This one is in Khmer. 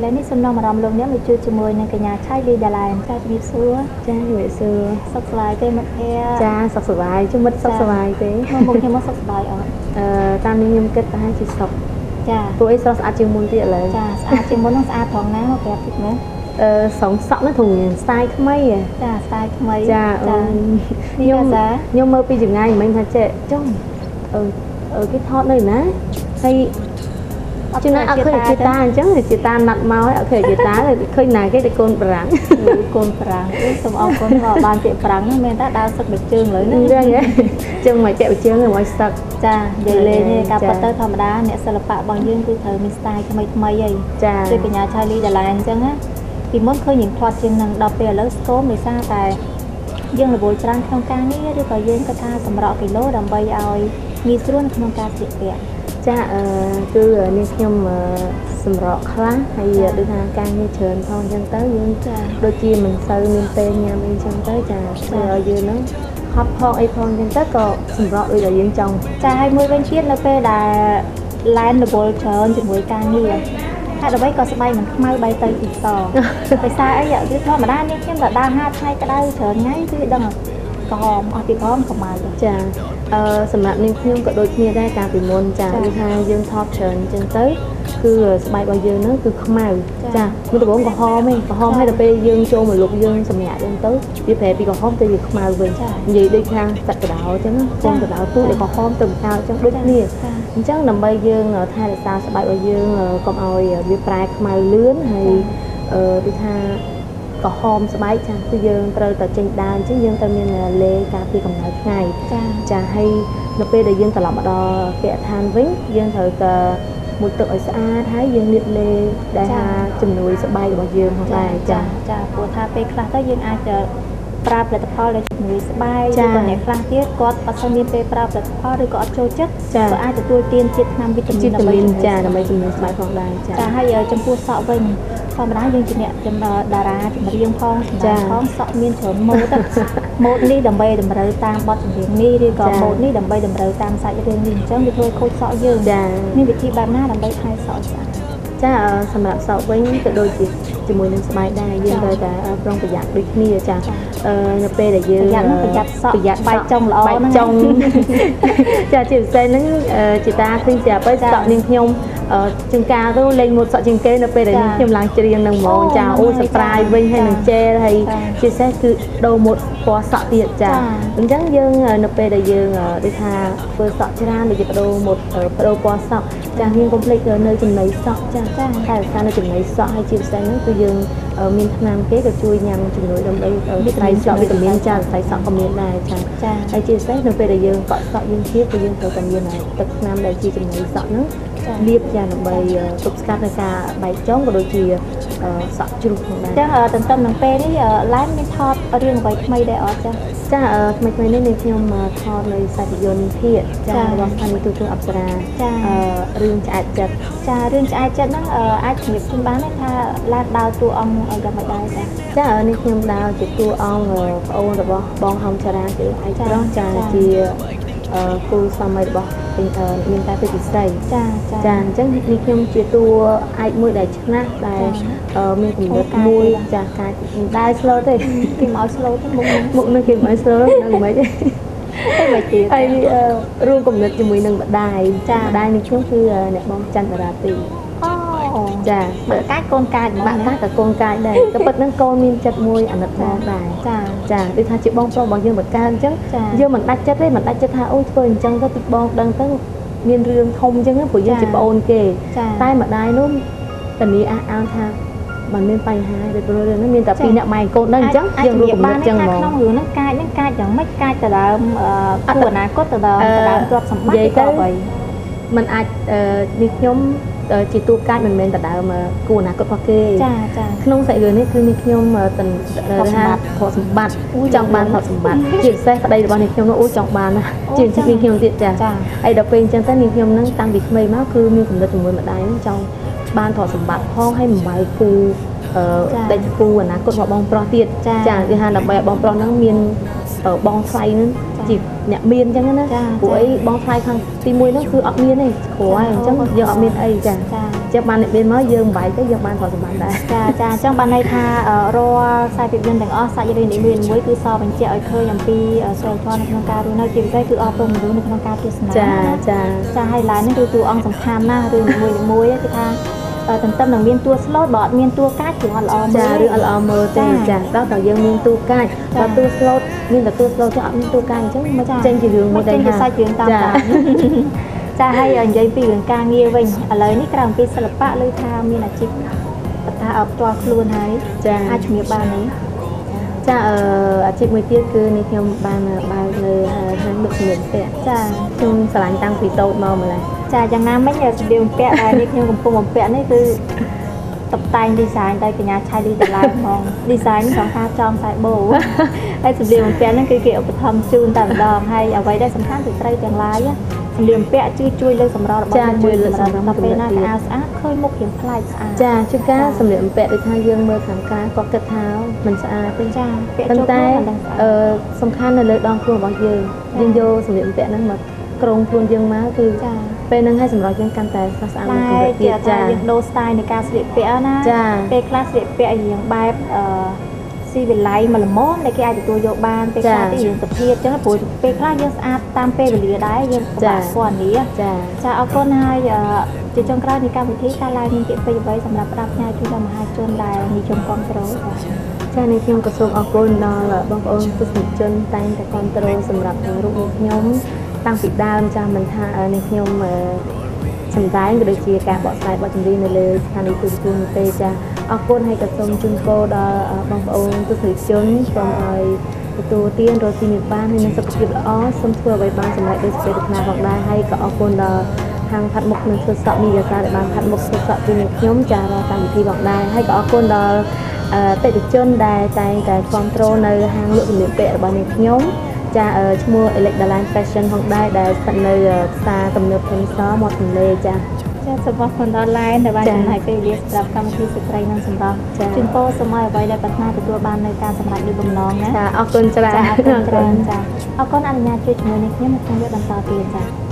ឡូវនេះសូមនាំអារម្មណ៍លោកអ្នកមកជួបជាមួយនឹងកញ្ញាឆៃលីដាឡែនចាជំរាបសួរ ចាជំរាបសួរ សុខសប្បាយទេមិត្តភក្តិ ចាសុខសប្បាយជុំមិត្តសុខសប្បាយទេ មកខ្ញុំមកសុខសប្បាយអត់ តាមនេះខ្ញុំគិតប្រហែលជាសុខ ចា ពួកអីស្រស់ស្អាតជាងមុនទៀតឥឡូវ ចាស្អាតជាងមុនហ្នឹងស្អាតត្រង់ណាមកប្រាប់តិចមើល ស្រងសក់ហ្នឹងត្រង់ស្ទាយថ្មី ចាស្ទាយថ្មី ចាខ្ញុំមើលពីចម្ងាយមិនថាចេះចុងអឺគេថតនៅណាហើយជាណាអត់ឃើញជាតាអញ្ចឹងជាតាណាត់មកអត់ឃើញជាតាឃើញណាគេតែកូនប្រាំង កូនប្រាំងសូមអរគុណមកបានពាក្យប្រាំងហ្នឹងមែនតាដើរសឹកមួយជើងលើហ្នឹង អញ្ចឹងហ៎ជើងមកពាក់មួយជើងមកសឹក ចានិយាយលេងទេការពិតទៅធម្មតាអ្នកសិល្បៈរបស់យើងគឺត្រូវមានស្ទាយថ្មីថ្មីហី ចា ដូចកញ្ញាឆាលីដាឡែនអញ្ចឹងណាពីមុនឃើញយើងធាត់ជាងនឹងដល់ពេលឥឡូវស្គមដោយសារតែយើងរវល់ច្រើនក្នុងការងារឬក៏យើងគិតថាសម្រក់គីឡូដើម្បីឲ្យងាយស្រួលក្នុងការស្លៀកពាក់ ចាគឺនាងខ្ញុំសម្រក់ខ្លះហើយដូចថាការងារច្រើនផងអញ្ចឹងទៅយើងដូចជាមិនសូវមានពេលញ៉ាំអីអញ្ចឹងទៅចាធ្វើឲ្យយើងហ្នឹងហត់ផងអីផងអញ្ចឹងទៅក៏សម្រក់ដូចដែលយើងចង់ ចាហើយមួយវិញទៀតនៅពេលដែលឡែនរវល់ច្រើនជាមួយការងារហេតុអ្វីក៏ស្បែកមិនខ្មៅបែរទៅទីសដោយសារអីវាធម្មតានេះខ្ញុំទៅដើរ5ថ្ងៃក្តៅច្រើនថ្ងៃគឺដឹងក្រហមអស់ពីក្រហមខ្មៅ ចាសម្រាប់នាងខ្ញុំក៏ដូចគ្នាដែរកាលពីមុនចាគឺថាយើងថតច្រើនអញ្ចឹងទៅគឺស្បែករបស់យើងហ្នឹងគឺខ្មៅ ចាមុនដំបូងក្រហមឯងក្រហមហើយដល់ពេលយើងចូលមកលុបយើងសម្រាប់អញ្ចឹងទៅវាប្រែពីក្រហមទៅជាខ្មៅវិញនិយាយដូចខាងសត្វកដោអញ្ចឹងកូនកដោទូចដែលក្រហមទៅខ្មៅអញ្ចឹងដូចគ្នាអញ្ចឹងដើម្បីយើងថែរក្សាស្បែករបស់យើងកុំឲ្យវាប្រែខ្មៅលឿនហើយដូចថាក្រហមស្បែកចាគឺយើងត្រូវតែចេញដើរអញ្ចឹងយើងត្រូវមានលេការពារកម្ដៅថ្ងៃ ចាចាហើយនៅពេលដែលយើងត្រឡប់មកដល់គេហដ្ឋានវិញយើងត្រូវតែមុជទឹកឲ្យស្អាតហើយយើងលាបលេដែលថាជំនួយស្បែករបស់យើងផងដែរ ចា ចាព្រោះថាពេលខ្លះទៅយើងអាចប្រើផលិតផលដែលជំនួយស្បែកឬក៏អ្នកខ្លះទៀតគាត់អត់សូវមានពេលប្រើផលិតផលឬក៏អត់ចូលចិត្តក៏អាចទទួលទានជាតិថ្នាំវីតាមីនដើម្បីចាដើម្បីជំនួយស្បែកផងដែរ ចា ចាហើយចំពោះសក់វិញធម្មតាយើងជាអ្នកតារាចម្រៀងផងសម្ដែងផងសក់មានច្រើនម៉ូដម៉ូដនេះដើម្បីតម្រូវតាមបទចម្រៀងនេះឬក៏ម៉ូដនេះដើម្បីតម្រូវតាមសាច់រឿងនេះអញ្ចឹងវាធ្វើឲ្យខូចសក់យើង ចាមានវិធីបែបណាដើម្បីថែសក់ស្អាត ចាសម្រាប់សក់វិញក៏ដូចជាជាមួយនឹងស្បែកដែរយើងត្រូវតែប្រុងប្រយ័ត្នដូចគ្នាចានៅពេលដែលយើងប្រយ័ត្នប្រយ័ត្នសក់ប្រយ័ត្នបែកចុងល្អហ្នឹងបែកចុងចាជាពិសេសហ្នឹងជាតាឃើញស្រាប់ហើយសក់នាងខ្ញុំជាងកាលទៅលេងម៉ូដសក់ជាងគេនៅពេលដែលនាងខ្ញុំឡើងច្រៀងនឹងហ្មងចាអូសប្រាយវិញហើយនឹងជែលហើយជាពិសេសគឺដូរម៉ូដពណ៌សក់ទៀតចាអញ្ចឹងយើងនៅពេលដែលយើងដូចថាធ្វើសក់ច្រើនដូចជាបដូរម៉ូដបដូរពណ៌សក់ចាយើងកុំភ្លេចនៅចំណីសក់ចាតែរក្សានៅចំណីសក់ហើយជាពិសេសហ្នឹងគឺយើងមានថ្នាំគេក៏ជួយញ៉ាំជំនួយដើម្បីត្រៃសក់វីតាមីនចាត្រៃសក់ក៏មានដែរចាហើយជាពិសេសនៅពេលដែលយើងកក់សក់យើងធៀបក៏យើងត្រូវតែមានទឹកថ្នាំដែលជាចំណីសក់ហ្នឹងលាបចាដើម្បីទប់ស្កាត់នៅការបែកចុងក៏ដូចជាសក់ជ្រុះផងដែរ ចាទន្ទឹមនឹងពេលនេះឡែនមានថតរឿងអ្វីថ្មីដែរអត់ចា ចាថ្មីថ្មីនេះនាងខ្ញុំថតនៅខ្សែភាពយន្តភាគចារបស់ស្ថានីយ៍ទូរទស្សន៍អប្សរា ចារឿងឆ្អែតចិត្ត ចារឿងឆ្អែតចិត្តហ្នឹងអាចជំរាបជូនបានថាឡែនដើរតួអង្គយ៉ាងម៉េចដែរចា ចានេះខ្ញុំដើរជាតួអង្គប្អូនរបស់បងហំចារាជាឯកប្រុសចាជាគូស្វាមីរបស់មានតែពេជ្រពិសី ចា ចាអញ្ចឹងនេះខ្ញុំជាតួឯកមួយដែលឆ្នះដែលមានគំនិតមួយចាការដែរ slow ទេគេមកឲ្យ slow ទេមុខមុខនឹងគេមកឲ្យ slow នឹងមិនទេមិនទៀតហើយរួមគំនិតជាមួយនឹងម្ដាយ ចាម្ដាយនឹងខ្ញុំគឺអ្នកបងចន្ទរាទី អូចាបាក់កាចកូនកាចបាក់កាចក៏កូនកាចដែរក៏ពិតនឹងកូនមានចិត្តមួយអាណិតបងដែរ ចា ចាដូចថាជាបងប្រុសរបស់យើងបង្កើតអញ្ចឹងយើងមិនដាច់ចិត្តទេមិនដាច់ចិត្តថាអូយធ្វើអញ្ចឹងទៅតិចបងដឹងទៅមានរឿងធំអញ្ចឹងព្រោះយើងជាប្អូនគេតែម្ដាយនោះតានីអះអាងថាมันមានបញ្ហាទេព្រោះរឿងហ្នឹងមានតែពីរអ្នកម៉ែកូនដឹងអញ្ចឹងយើងរួមគំនិតអញ្ចឹងហ្មង ក្នុងរឿងហ្នឹងកាចហ្នឹងកាចយ៉ាងម៉េចកាចទៅដើមគូអនាគតទៅដើមទ្រព្យសម្បត្តិទៅអ្វីมันអាចនេះខ្ញុំជាតួកាចមិនមែនដដើមគូអនាគតរបស់គេ ចាចាក្នុងសាច់រឿងនេះគឺនេះខ្ញុំថាទ្រព្យសម្បត្តិចង់បានទ្រព្យសម្បត្តិជាពិសេសប្តីរបស់នេះខ្ញុំនោះអូចង់បានណាជាងនេះខ្ញុំទៀតចាហើយដល់ពេលអញ្ចឹងទៅនេះខ្ញុំនឹងតាំងពីក្មេងមកគឺមានគំនិតជាមួយម្ដាយនឹងចង់បានទ្រព្យសម្បត្តិផងហើយបំបីគូដេចគូអនាគតរបស់បងប្រុសទៀតចាគឺថាដើម្បីឲ្យបងប្រុសហ្នឹងមាន បងថ្លៃហ្នឹងជាអ្នកមានអញ្ចឹងណាព្រោះអីបងថ្លៃខាងទី1ហ្នឹងគឺអត់មានទេគ្រូហើយអញ្ចឹងយើងអត់មានអីចាចឹងបានអ្នកមានមកយើងបែកទៅយើងបានទ្រព្យសម្បត្តិដែរចាចាអញ្ចឹងបានន័យថារាល់ខ្សែភាពយន្តទាំងអស់សាច់រឿងនីមួយៗគឺសបញ្ជាក់ឲ្យឃើញអំពីសីលធម៌នៅក្នុងការរស់នៅជាពិសេសគឺអប់រំមនុស្សនៅក្នុងការទស្សនាចាចាចាហើយឡាននេះគឺតួអង្គសំខាន់ណាស់រឿងនីមួយៗគឺថាទន្ទឹមនឹងមានតួស្លូតបើអត់មានតួកាចគឺអត់ល្អមើលចារឿងអត់ល្អមើលទេចាដល់តែយើងមានតួកាចដល់តួស្លូតមានតែតួស្លូតទេអត់មានតួកាចអញ្ចឹងមកចេញជារឿងមួយដែរចេញជាសាច់រឿងតាមតាមចាហើយនិយាយពីរឿងការងារវិញឥឡូវនេះក្រៅអំពីសិល្បៈឬថាមានអាជីពបតាអបផ្ទាល់ខ្លួនហើយចាអាចជំរាបបានទេចាអាជីពមួយទៀតគឺនេះខ្ញុំបានបើកនៅហាងលក់សម្លៀកបំពាក់ចាខ្ញុំស្រឡាញ់តាំងពីតូចមកម្ល៉េះចាយ៉ាងណាមិញសម្លៀកបំពាក់ដែលនេះខ្ញុំកំពុងបំពាក់នេះគឺតុបតែង design ដោយកញ្ញាឆៃលីដុល្លារហ្មង design សង្ខារចំខ្សែបូហើយសម្លៀកបំពាក់ហ្នឹងគឺគេឧបត្ថម្ភជូនតែម្ដងហើយអ្វីដែលសំខាន់គឺត្រីទាំងឡាយសម្លៀកបំពាក់ជួយលើកសម្រស់របស់យើងជួយលើកសម្រស់ដល់ពេលណាកៅស្អាតឃើញមុខរៀងប្លែកស្អាតចាជួនកាលសម្លៀកបំពាក់ដូចថាយើងមើលខាងក្រៅក៏គិតថាមិនស្អាតទេចាពាក់ចូលតែសំខាន់នៅលើដងខ្លួនរបស់យើងយើងយកសម្លៀកបំពាក់ហ្នឹងមកក្រុងខ្លួនយើងមកគឺចាពេលហ្នឹងហើយសម្រាប់យើងកាន់តែស្រស់ស្អាតមួយកម្រិតទៀតចាយើងដូរ style នៃការស្លៀកពាក់ណាពេលខ្លះស្លៀកពាក់រៀងបែបស៊ីវិល័យមកល្មមដែលគេអាចទទួលយកបានពេលខ្លះទីរៀងសុភាពអញ្ចឹងព្រោះពេលខ្លះយើងស្អាតតាមពេលវេលាដែរយើងពិបាកស្គាល់នេះចាចាអរគុណហើយជាចុងក្រោយនៃកម្មវិធីការឡើងមានពាក្យពេចន៍អ្វីសម្រាប់ផ្ដាំផ្ញើជូនដល់មហាជនដែលនិយមគាំទ្រចានេះខ្ញុំក៏សូមអរគុណដល់បងប្អូនទស្សនិកជនតែងតែគាំទ្រសម្រាប់រូបនេះខ្ញុំតាំងពីដើមចាមិនថានេះខ្ញុំសម្ដែងក៏ដូចជាការបកស្រាយបទចម្រៀងនៅលើស្ថានីយ៍ទូរទស្សន៍នេះទេចាអរគុណហើយក៏សូមជូនពរដល់បងប្អូនទស្សនិកជនសូមឲ្យទទួលទានរកស៊ីមានបានហើយនឹងសុខភាពល្អសូមធ្វើអ្វីបានសម្រេចដោយសេចក្តីប្រាថ្នាផងដែរហើយក៏អរគុណដល់ហាងផាត់មុខនិងធ្វើសក់មីយ៉ាសាដែលបានផាត់មុខធ្វើសក់ជូនខ្ញុំចារាល់កម្មវិធីផងដែរហើយក៏អរគុណដល់អតិថិជនដែលតែងតែគាំទ្រនៅហាងលក់សម្លៀកបំពាក់របស់នាងខ្ញុំចាឈ្មោះ Elect Line Fashion ផងដែរដែលស្ថិតនៅផ្សារទំនើបភូមិសមាត់ទន្លេចាចាសូមអរគុណដល់ Line ដែលបានចំណាយពេលវេលាសម្រាប់កម្មវិធីស្ត្រីនិងសម្រស់ជូនពរសូមឲ្យអ្វីដែលប្រាថ្នាទទួលបាននៅការសម្រេចដូចបំណងណាចាអរគុណច្រើនអរគុណច្រើនចាអរគុណអនុញ្ញាតជួយជាមួយនឹងខ្ញុំនៅក្នុងវគ្គបន្តទៀតចា